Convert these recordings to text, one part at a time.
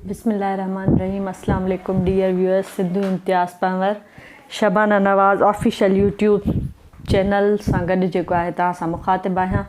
بسم الله الرحمن الرحيم اسلام عليڪم dear viewers Sindhu Imtiaz Panhwar Shabana Nawaz official YouTube channel سان گڏ جيڪو آهي توهان سان مخاطب آهيان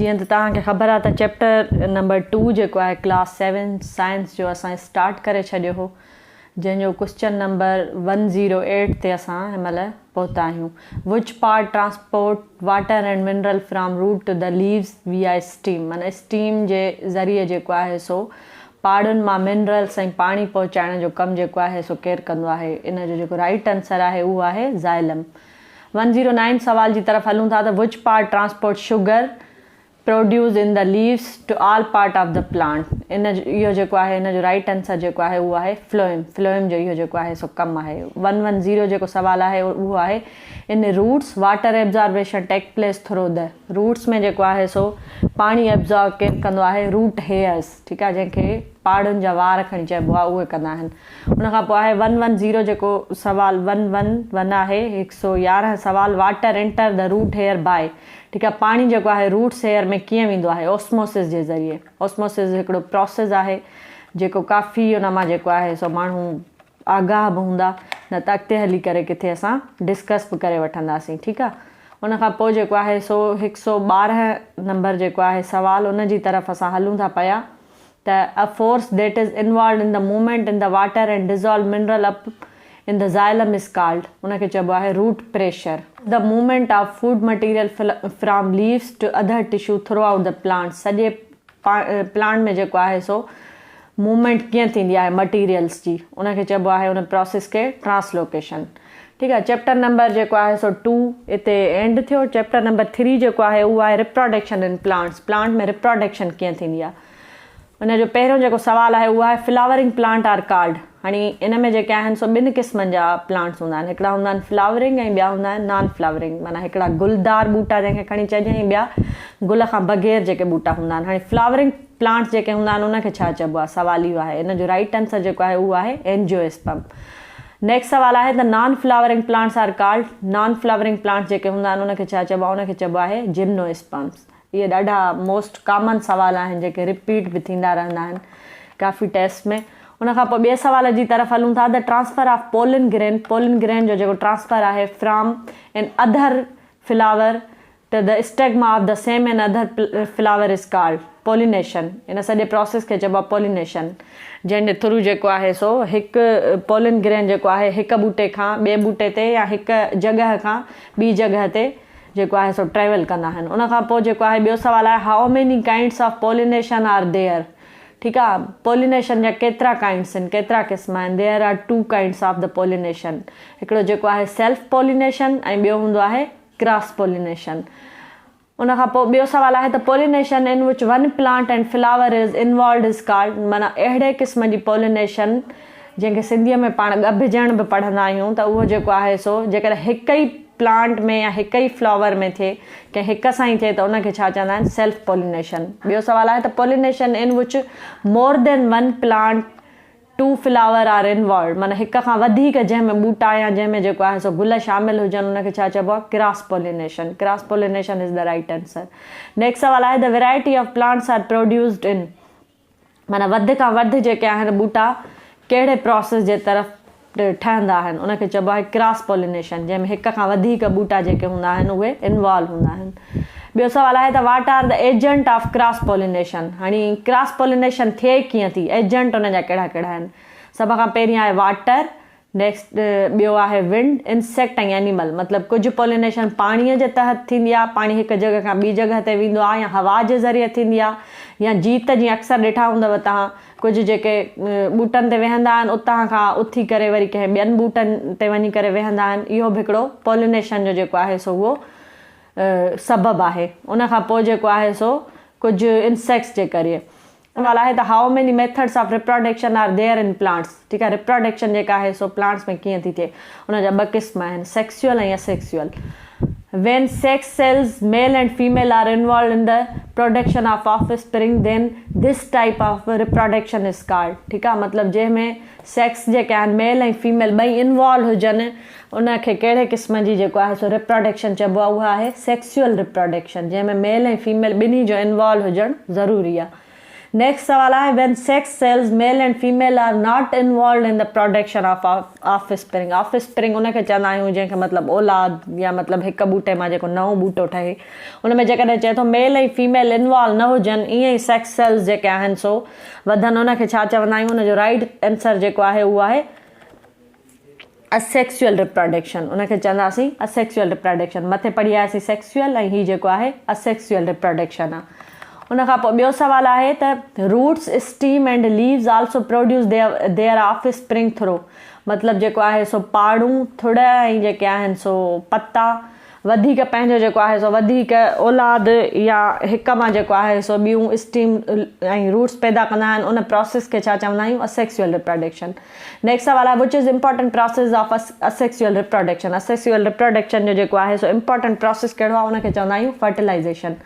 جيئن ته توهان کي خبر آهي ته چيپٽر نمبر ٽو جيڪو آهي ڪلاس سيون سائنس جو اسان اسٽارٽ ڪري ڇڏيو هو جنهن جو question number one zero eight تي اسان هن مهل پهتا آهيون. Which part transport water and mineral from root to the leaves via stem معنيٰ اسٽيم جي ذريعي جيڪو آهي سو پاڙن مان منرلس ۽ پاڻي پهچائڻ جو ڪم جيڪو آهي سو ڪير ڪندو آهي ان جو جيڪو رائيٽ آنسر آهي اهو آهي زائلم. ون زيرو نائين سوال جي طرف هلون ٿا ته which part transport sugar produce in the leaves to all part of the plant ان اهو جيڪو آهي ان جو رائيٽ آنسر جيڪو آهي اهو آهي فلوئم فلوئم جو اهو جيڪو آهي سو ڪم آهي ون ون زيرو جيڪو سوال آهي اهو آهي in roots water absorption take place through the roots ۾ جيڪو آهي سو پاڻي ابزارب ڪير ڪندو آهي روٽ هيئرس ٺيڪ آهي جنهن کي پاڙن جا وار کڻي چئبو آهي اهي ڪندا آهن ان کان پوء آهي ون ون زيرو جيڪو سوال ون ون ون آهي هڪ سو يارهن سوال water enter the root hair by ٺيڪ آهي پاڻي جيڪو آهي روٽس هيئر ۾ ڪيئن ويندو آهي اوسموسز جي ذريعي اوسموسز هڪڙو پروسيس آهي جيڪو ڪافي ان مان جيڪو آهي سو ماڻهو آگاهه به هوندا نه ته اڳتي هلي ڪري ڪٿي اسان ڊسڪس به ڪري وٺنداسين ٺيڪ آهي ان کان پوء جيڪو آهي سو هڪ سو ٻارهن نمبر جيڪو آهي سوال ان جي طرف اسان هلون ٿا پيا ته a force that is involved in the movement in the water and dissolved mineral up in the xylem is called ان کي چئبو آهي root pressure. The movement of food material from leaves to other tissue throughout the plant سڄي plant ۾ جيڪو آهي سو movement ڪيئن ٿيندي آهي materials جي ان کي چئبو آهي ان پراسيس کي ٽرانسلوڪيشن ٺيڪ آهي چيپٽر نمبر جيڪو آهي سو ٽو اتي اينڊ ٿيو چيپٽر نمبر ٿري جيڪو آهي اهو آهي ريپروڊڪشن ان پلانٽس پلانٽ ۾ ريپروڊڪشن ڪيئن ٿيندي آهي ان جو پهريون جيڪو سوال آهي اهو آهي فلاورنگ پلانٽ آر ڪالڊ هاڻي ان ۾ جيڪي آهن سو ٻن قسمن جا پلانٽس هوندا آهن هڪڙا هوندا آهن فلاورنگ ۽ ٻيا هوندا آهن نان فلاورنگ معنيٰ هڪڙا گلدار ٻوٽا جنهن کي کڻي چئجي ۽ ٻيا گل کان بغير جيڪي ٻوٽا هوندا آهن هاڻي فلاورنگ پلانٽس جيڪي هوندا آهن ان کي ڇا چئبو آهي سوال اهو آهي ان جو رائيٽ آنسر جيڪو آهي اهو آهي اينجيواسپرم نيڪسٽ سوال آهي ته non flowering plants are called non flowering plants جيڪي هوندا آهن ان کي ڇا چئبو آهي ان کي چئبو آهي جمنواسپرمس اهي ڏاڍا موسٽ ڪامن سوال آهن جيڪي رپيٽ به ٿيندا رهندا آهن ڪافي ٽيسٽ ۾ ان کان پوء ٻئي سوال جي طرف هلون ٿا ته transfer of pollen grain pollen grain جو جيڪو ٽرانسفر آهي from an other flower ته the stigma of the same and other flower is called pollination ان سڄي پراسيس کي چئبو آهي پولينيشن جنهن جي ٿرو جيڪو آهي سو هڪ پولين گرين جيڪو آهي هڪ ٻوٽي کان ٻئي ٻوٽي تي يا هڪ جڳهه کان ٻي جڳهه تي جيڪو آهي سو ٽريول ڪندا آهن ان کان پوء جيڪو آهي ٻيو سوال آهي how many kinds of pollination are there ٺيڪ آهي پولينيشن جا ڪيترا ڪائنڊس آهن ڪيترا قسم آهن there are two kinds of the pollination هڪڙو جيڪو آهي سيلف پولينيشن ۽ ٻيو هوندو آهي ڪراس پولينيشن. ان کان پوء ٻيو سوال آهي ته pollination in which one plant and flower is involved is called معنيٰ اهڙي قسم جي پولينيشن جنهن کي سنڌيء ۾ پاڻ ڳڀجڻ به پڙهندا آهيون ته اهو جيڪو آهي سو جيڪڏهن هڪ ئي پلانٽ ۾ يا هڪ ئي فلاور ۾ ٿئي ڪنهن هڪ سان ئي ٿئي ته ان کي ڇا چوندا آهن سيلف پولينيشن. ٻيو سوال آهي ته pollination in which more than one plant two flower are involved معنيٰ هڪ کان وڌيڪ جنهن ۾ ٻوٽا يا جنهن ۾ جيڪو آهي سو گل شامل هجن ان کي ڇا چئبو آهي cross pollination cross pollination is the right answer next سوال آهي the variety of plants are produced in معنيٰ وڌ کان وڌ جيڪي آهن ٻوٽا ڪهڙي پراسيس جي طرف ٺهندا آهن ان کي چئبو آهي ڪراس پولينيشن جنهن ۾ هڪ کان وڌيڪ ٻوٽا جيڪي هوندا آهن اهي انوالو هوندا آهن ٻيو سوال آهي ته what are the agent of cross pollination هاڻي ڪراس پولينيشن ٿئي ڪيئن ٿي ايجنٽ ان جا ڪهڙا ڪهڙا آهن سڀ کان پهرين آهي واٽر نيڪسٽ ٻيو آهي ونڊ انسيڪٽ ۽ اينيمل مطلب ڪجهه پولينيشن پاڻي جي تحت ٿيندي آهي پاڻي هڪ جڳهه کان ٻي جڳهه تي ويندو آهي يا هوا جي ذريعي ٿيندي آهي يا جيت جيئن اڪثر ڏٺا هوندو توهان ڪجهه جيڪي ٻوٽن تي ويهندا آهن اتان کان اٿي ڪري وري ڪنهن ٻين ٻوٽن تي وڃي ڪري ويهندا آهن اهو به هڪڙو پولينيشن جو جيڪو آهي سو اهو سبب آهي ان کان پوء جيڪو آهي سو ڪجهه انسيڪٽس جي ڪري سوال آهي ته how many methods of reproduction are there in plants ٺيڪ آهي ريپروڊڪشن جيڪا آهي سو پلانٽس ۾ ڪيئن ٿي ٿئي ان جا ٻه قسم آهن sexual ۽ اسيڪسوئل When sex cells male and female are involved in the production of offspring then this type of reproduction is called ٺيڪ آهي مطلب جنهن ۾ سيڪس جيڪي آهن ميل ۽ فيميل ٻئي انوالو هجن ان کي ڪهڙي قسم جي جيڪو آهي سو ريپروڊڪشن چئبو آهي اها آهي سيڪسوئل ريپروڊڪشن جنهن ۾ ميل ۽ فيميل ٻنهي جو انوالو هجڻ ضروري آهي. نيڪسٽ سوال آهي when sex cells male and female are not involved in the production of offspring offspring ان کي چوندا آهيون جنهن کي مطلب اولاد يا مطلب هڪ ٻوٽي مان جيڪو نئون ٻوٽو ٺهي ان ۾ جيڪڏهن چئي ٿو ميل ۽ فيميل انوالو نه هجن ائين ئي سيڪس سيلز جيڪي آهن سو وڌن ان کي ڇا چوندا آهيون ان جو رائيٽ آنسر جيڪو آهي اهو آهي اسيڪسوئل ريپراڊڪشن ان کي چونداسين اسيڪسوئل ريپراڊڪشن مٿي پڙهي آياسين سيڪسوئل ۽ هي جيڪو آهي اسيڪسوئل ريپراڊڪشن آهي ان کان پوء ٻيو سوال آهي ته roots stem and leaves also produce their offspring through مطلب جيڪو آهي سو پاڙون ٿڙ ۽ جيڪي آهن سو پتا وڌيڪ پنهنجو جيڪو آهي سو وڌيڪ اولاد يا هڪ مان جيڪو آهي سو ٻيون اسٽيم ۽ روٽس پيدا ڪندا آهن ان پراسيس کي ڇا چوندا آهيون اسيڪسوئل ريپراڊڪشن نيڪسٽ سوال آهي which is important process of asexual reproduction asexual reproduction جو جيڪو آهي سو امپارٽنٽ پراسيس ڪهڙو آهي ان کي چوندا آهيون فرٽيلائزيشن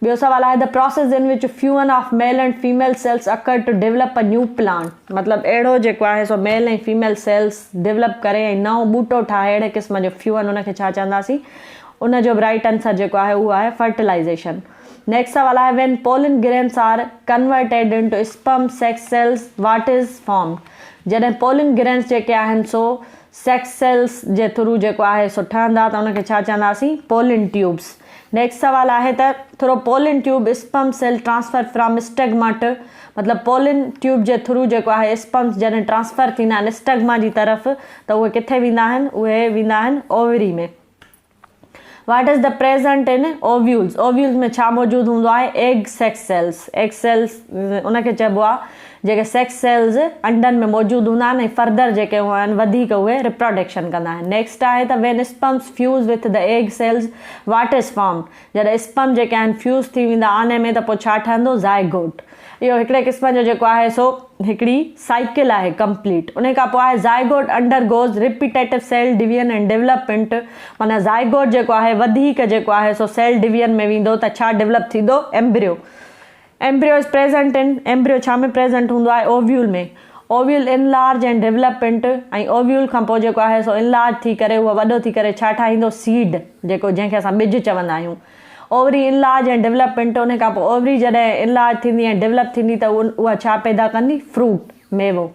ٻيو سوال آهي the process in which fusion of male and female cells occur to develop a new plant مطلب اهڙو جيڪو آهي سو ميل ۽ فيميل سيلز ڊيولپ ڪري ۽ نئون ٻوٽو ٺاهي اهڙي قسم جو فيون ان کي ڇا چونداسين ان جو به رائيٽ آنسر جيڪو آهي اهو آهي فرٽيلائزيشن نيڪسٽ سوال آهي when pollen grains are converted into sperm sex cells what is formed جڏهن پولن گرينس جيڪي آهن سو سيڪس سيلز جي ٿرو جيڪو آهي سو ٺهندا ته ان کي ڇا چونداسين پولن ٽيوبس نيڪسٽ سوال آهي ته through pollen tube sperm cell transfer from stigma to مطلب پولن ٽيوب جي ٿرو جيڪو آهي اسپرمس جڏهن ٽرانسفر ٿيندا آهن اسٽگما جي طرف ته اهي ڪٿي ويندا آهن اهي ويندا آهن ovary ۾ what is the present in ovules ovules ۾ ڇا موجود هوندو آهي egg sex cells egg cells ان کي چئبو آهي جيڪي سيڪس سيلز انڊن ۾ موجود هوندا آهن ۽ فردر جيڪي هوندا آهن وڌيڪ اهي ريپروڊڪشن ڪندا آهن نيڪسٽ آهي ته when sperms fuse with the egg cells what is formed جڏهن اسپرم جيڪي آهن فيوز ٿي ويندا آني ۾ ته پوء ڇا ٺهندو زائگوٽ اهو هڪڙي قسم جو جيڪو آهي سو هڪڙي سائيڪل آهي ڪمپليٽ انهي کان پوء آهي zygote undergoes repetitive cell division and development معنيٰ زائگوٽ جيڪو آهي وڌيڪ جيڪو آهي سو سيل ڊويزن ۾ ويندو ته ڇا ڊولپ ٿيندو embryo embryo is present in embryo ڇا ۾ پريزنٽ هوندو آهي ovule ۾ ovule enlarge and development ۽ ovule کان پوء جيڪو آهي سو انلارج ٿي ڪري اهو وڏو ٿي ڪري ڇا ٺاهيندو سيڊ جيڪو جنهن کي اسان ٻج چوندا آهيون اووري انلارج ۽ ڊولپمينٽ ان کان پوء اووري جڏهن انلارج ٿيندي ۽ ڊولپ ٿيندي ته اها ڇا پيدا ڪندي فروٽ ميوو.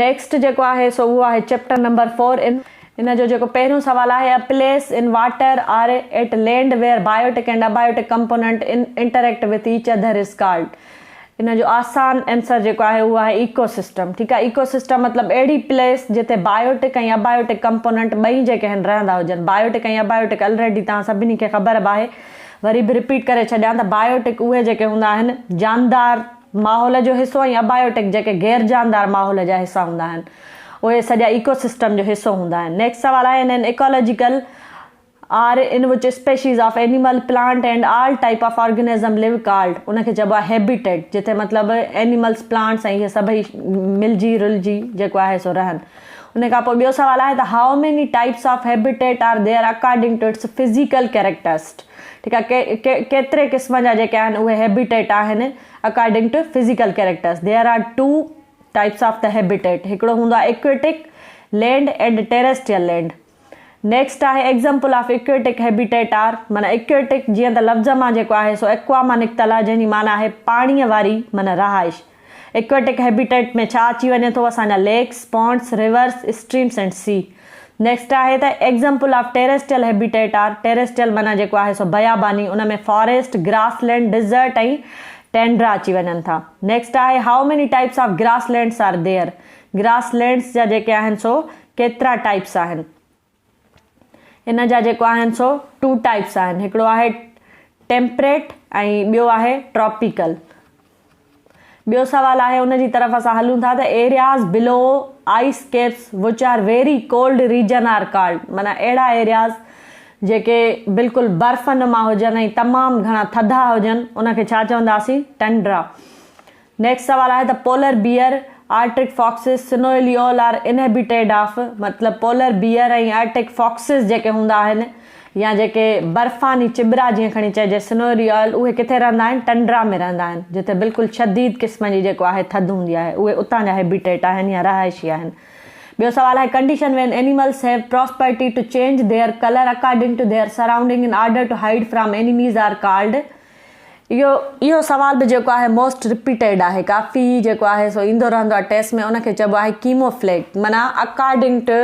نيڪسٽ جيڪو آهي سو اهو آهي چيپٽر نمبر فور ان ان جو جيڪو پهريون سوال آهي a place in water or at land where biotic and abiotic component interact with each other is called ان جو آسان اينسر جيڪو آهي اهو آهي ايڪو سسٽم ٺيڪ آهي ايڪو سسٽم مطلب اهڙي پليس جتي بايوٽڪ ۽ ابايوٽڪ ڪمپوننٽ ٻئي جيڪي آهن رهندا هجن بايوٽڪ ۽ ابايوٽڪ الريڊي توهان سڀني کي خبر به آهي وري به رپيٽ ڪري ڇڏيان ته بايوٽڪ اهي جيڪي هوندا آهن جاندار ماحول جو حصو ۽ ابايوٽڪ جيڪي غير جاندار ماحول جا حصا هوندا آهن اهي سڄا ايڪو سسٽم جو حصو هوندا آهن نيڪسٽ سوال آهي in an ecological are in which species of animal, plant and all type of organism live called ان کي چئبو آهي هيبيٽيٽ جتي مطلب اينيملز پلانٽس ۽ اهي سڀئي ملجي رلجي جيڪو آهي سو رهن ان کان پوء ٻيو سوال آهي ته how many types of habitat are there according to its physical characteristics ٺيڪ آهي ڪيتري قسم جا جيڪي آهن اهي هيبيٽيٽ آهن according to physical characters there are two types of the habitat هڪڙو هوندو آهي aquatic land and terrestrial land next آهي example of aquatic habitat are معنيٰ ايڪويٽڪ جيئن ته لفظ مان جيڪو آهي سو ايڪوا مان نڪتل آهي جنهن جي معنيٰ آهي پاڻيء واري معنيٰ رهائش. ايڪويٽڪ هيبيٽيٽ ۾ ڇا اچي وڃي ٿو اسان جا lakes, ponds, rivers, streams and sea. Next آهي ته example of terrestrial habitat are terrestrial معنيٰ جيڪو آهي سو بياباني ان ۾ فاريسٽ، گراس لينڊ، ڊيزرٽ ۽ ٽينڊرا اچي وڃن ٿا. نيڪسٽ آهي how many types of grasslands are there grasslands جا جيڪي آهن سو ڪيترا ٽائپس آهن؟ ان جا جيڪو آهن سو ٽو ٽائپس آهن هڪڙو آهي ٽيمپريٽ ۽ ٻيو آهي ٽراپيڪل. ٻيو سوال آهي ان جي طرف اسان هلون ٿا ته areas below ice caps which are very cold region are called معنيٰ اهڙا ايرياز جيڪي بلڪل برف نما هجن ۽ تمام گهڻا ٿڌا هجن ان کي ڇا چونداسين ٽنڊرا. نيڪسٽ سوال آهي ته polar bear, arctic foxes, snowy owl are inhabited of مطلب پولر بيئر ۽ آرٽڪ فاڪسز جيڪي هوندا آهن يا جيڪي برفاني چٻرا جيئن کڻي چئجي سنوئلي اول اهي ڪٿي رهندا آهن ٽنڊرا ۾ رهندا آهن جتي بلڪل شديد قسم جي جيڪو آهي ٿڌ هوندي آهي اهي اتان جا هيبيٽيٽ آهن يا رهائشي آهن ٻيو سوال آهي condition when animals have prosperity to change their colour according to their surrounding in order to hide from enemies are called. اهو اهو سوال به جيڪو آهي موسٽ رپيٽيڊ آهي ڪافي جيڪو آهي سو ايندو رهندو آهي ٽيسٽ ۾ ان کي چئبو آهي ڪيموفليگ معنيٰ according to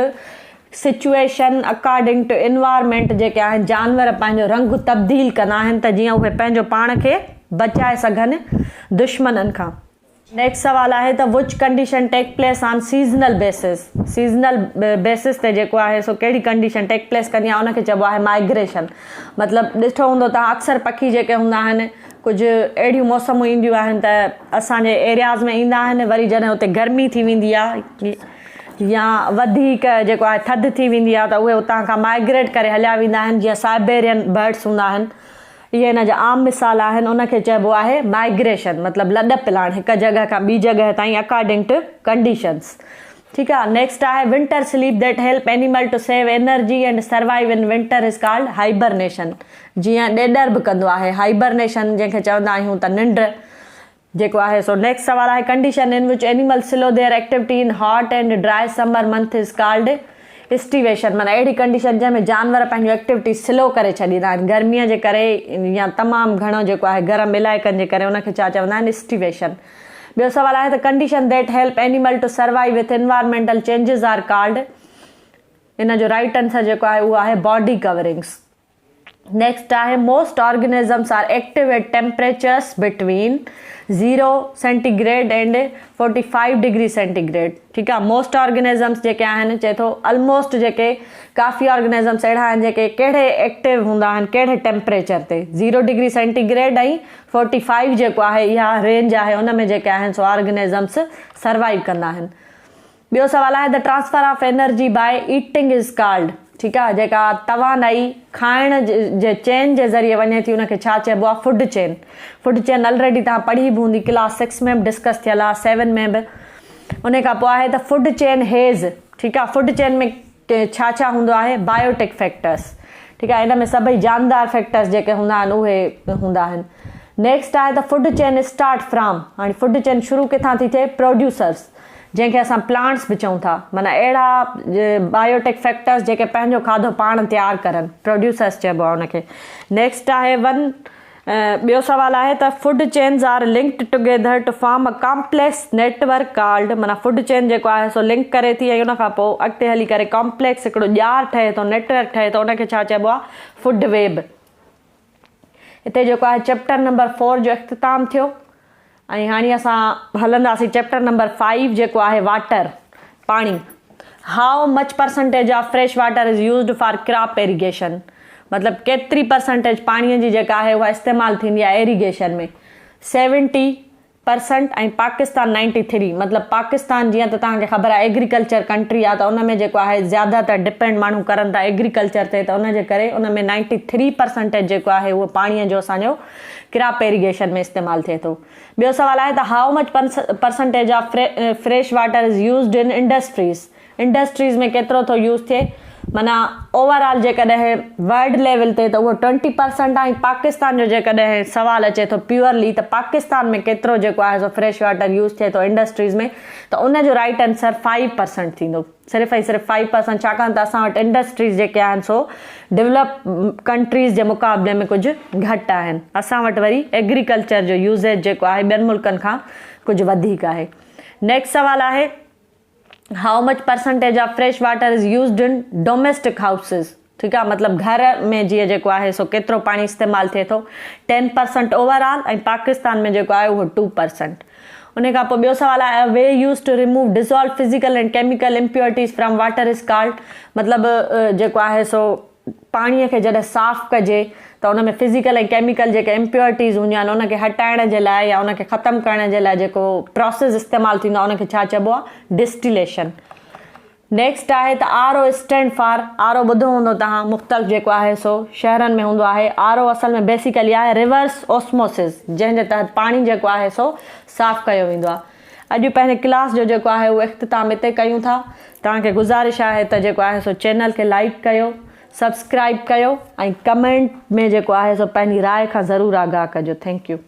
situation according to environment جيڪي آهن جانور پنهنجو رنگ تبديل ڪندا آهن ته جيئن اهي پنهنجو پاڻ کي بچائي سگهن دشمنن کان. نيڪسٽ سوال آهي ته which condition take place on seasonal basis seasonal basis تي جيڪو آهي سو ڪهڙي ڪنڊيشن ٽيڪ پليس ڪندي آهي ان کي چئبو آهي مائگريشن مطلب ڏٺو هوندو توهان اڪثر پکي جيڪي هوندا آهن ڪجهه اهڙيون موسمون اينديون آهن ته اسان جي ايرياز ۾ ايندا آهن وري جڏهن اتي گرمي ٿي ويندي آهي يا وڌيڪ جيڪو آهي ٿڌ ٿي ويندي آهي ته اهي اتان کان مائگريٽ ڪري هليا ويندا آهن جيئن سائبيرين برڊس هوندا آهن اهي ان جا عام مثال آهن ان کي چئبو آهي مائگريشن مطلب لڏ پلاڻ هڪ جڳهه کان ٻي جڳهه تائين اڪارڊنگ ٽو ڪنڊيشنس ٺيڪ آهي نيڪسٽ آهي winter sleep that help animal to save energy and survive in winter is called hibernation جيئن ڏيڏر به ڪندو آهي هائبرنيشن جنهن کي چوندا آهيون ته ننڊ جيڪو آهي سو نيڪسٽ سوال آهي condition in which animal slow their activity in hot and dry summer month is called aestivation معنيٰ اهڙي ڪنڊيشن جنهن ۾ جانور پنهنجو ايڪٽيوٽي سلو ڪري ڇڏيندا آهن گرمي جي ڪري يا تمام گهڻو جيڪو آهي گرم علائقن جي ڪري ان کي ڇا چوندا آهن اسٽيويشن ٻيو سوال آهي ته condition that help animal to survive with environmental changes are called ان جو رائٽ آنسر جيڪو آهي اهو آهي باڊي ڪورنگس نيڪسٽ آهي most organisms are active at temperatures between zero centigrade and 45 degree centigrade ٺيڪ آهي موسٽ آرگنزمس جيڪي آهن چئي ٿو الموسٽ جيڪي ڪافي آرگنزمس اهڙا آهن جيڪي ڪهڙي ايڪٽو هوندا آهن ڪهڙي ٽيمپريچر تي زيرو ڊگري سينٽي گريڊ ۽ 45 جيڪو آهي اها رينج آهي ان ۾ جيڪي آهن سو آرگنزمس سروائيو ڪندا آهن ٻيو سوال آهي ته transfer of energy by eating is called ٺيڪ آهي جيڪا توانائي کائڻ جي چين جي ذريعي وڃي ٿي ان کي ڇا چئبو آهي food chain food chain already توهان پڙهي به هوندي ڪلاس سڪس ۾ به ڊسڪس ٿيل آهي سيون ۾ به ان کان پوء آهي ته فوڊ چين هيز ٺيڪ آهي فوڊ چين ۾ ڇا ڇا هوندو آهي بايوٽڪ فيڪٽرس ٺيڪ آهي ان ۾ سڀئي جاندار فيڪٽرس جيڪي هوندا آهن اهي هوندا آهن نيڪسٽ آهي ته فوڊ چين اسٽارٽ فرام هاڻي فوڊ چين شروع ڪٿان ٿي ٿئي پروڊيوسرس جنهن کي اسان پلانٽس به چئون ٿا معنيٰ اهڙا بايوٽڪ فيڪٽرس جيڪي پنهنجو کاڌو پاڻ تيار ڪرن پروڊيوسرس چئبو آهي ان کي نيڪسٽ آهي ون ٻيو سوال آهي ته food chains are linked together to form a complex network called معنيٰ فوڊ چين جيڪو آهي سو لنڪ ڪري ٿي ۽ ان کان پوء اڳتي هلي ڪري ڪامپليڪس هڪڙو ڄار ٺهي ٿو نيٽورڪ ٺهي ٿو ان کي ڇا چئبو آهي فوڊ ويب هتي جيڪو آهي چيپٽر نمبر فور جو اختتام ٿيو ۽ هاڻي اسان هلنداسين چيپٽر نمبر فائيو جيڪو آهي واٽر، پاڻي، how much percentage of fresh water is used for crop irrigation مطلب ڪيتري پرسنٽيج پاڻي جي جيڪا آهي اها استعمال ٿيندي آهي irrigation ۾ seventy percent ۽ Pakistan ninety three مطلب پاڪستان جيئن ته توهان کي خبر آهي ايگريڪلچر ڪنٽري آهي ته ان ۾ جيڪو آهي زياده تر ڊپينڊ ماڻهو ڪرن ٿا ايگريڪلچر تي ته ان جي ڪري ان ۾ نائنٽي ٿري پرسنٽيج جيڪو آهي اهو پاڻي جو اسان جو ڪراپ ايريگيشن ۾ استعمال ٿئي ٿو. ٻيو سوال آهي ته how much percentage of fresh water is used in industries industries ۾ ڪيترو ٿو يوز ٿئي معنيٰ اوور آل جيڪڏهن ورلڊ ليول تي ته اهو ٽوئنٽي پرسنٽ آهي ۽ پاڪستان جو جيڪڏهن سوال اچي ٿو پيورلي ته پاڪستان ۾ ڪيترو جيڪو آهي سو فريش واٽر يوز ٿئي ٿو انڊسٽريز ۾ ته ان جو رائيٽ آنسر فائيو پرسنٽ ٿيندو. صرف ۽ صرف فائيو پرسنٽ ڇاڪاڻ ته اسان وٽ انڊسٽريز جيڪي آهن سو ڊولپ ڪنٽريز جي مقابلي ۾ ڪجهه گهٽ آهن اسان وٽ وري ايگريڪلچر جو يوزيج جيڪو آهي ٻين ملڪن کان ڪجهه وڌيڪ آهي نيڪسٽ سوال آهي how much percentage of fresh water is used in domestic houses ٺيڪ آ مطلب گهر ۾ جيئن جيڪو آهي سو ڪيترو پاڻي استعمال ٿئي ٿو ten percent overall ۽ Pakistan ۾ جيڪو آهي اهو ٽو پرسنٽ ان کان پوء ٻيو سوال آهي way use to remove dissolve physical and chemical impurities from water is called مطلب جيڪو آهي سو پاڻي کي جڏهن صاف ڪجي ته ان ۾ فزيڪل ۽ ڪيميڪل جيڪي امپيورٽيز هونديون آهن ان کي هٽائڻ جي لاء يا ان کي ختم ڪرڻ جي لاء جيڪو پروسيس استعمال ٿيندو آهي ان کي ڇا چئبو آهي ڊسٽيليشن نيڪسٽ آهي ته R O stand for, R O ٻڌو هوندو توهان مختلف جيڪو آهي سو شهرن ۾ هوندو آهي آر او اصل ۾ بيسيڪلي آهي ريورس اوسموسز جنهن جي تحت پاڻي جيڪو آهي سو صاف ڪيو ويندو آهي اڄ پنهنجي ڪلاس جو جيڪو آهي اهو اختتام اتي ڪيون ٿا توهان کي گذارش آهي ته جيڪو آهي سو چينل کي لائيڪ ڪيو سبسڪرائب ڪيو ۽ ڪمينٽ ۾ جيڪو آهي سو پنهنجي راء کان ضرور آگاهه ڪجو thank you.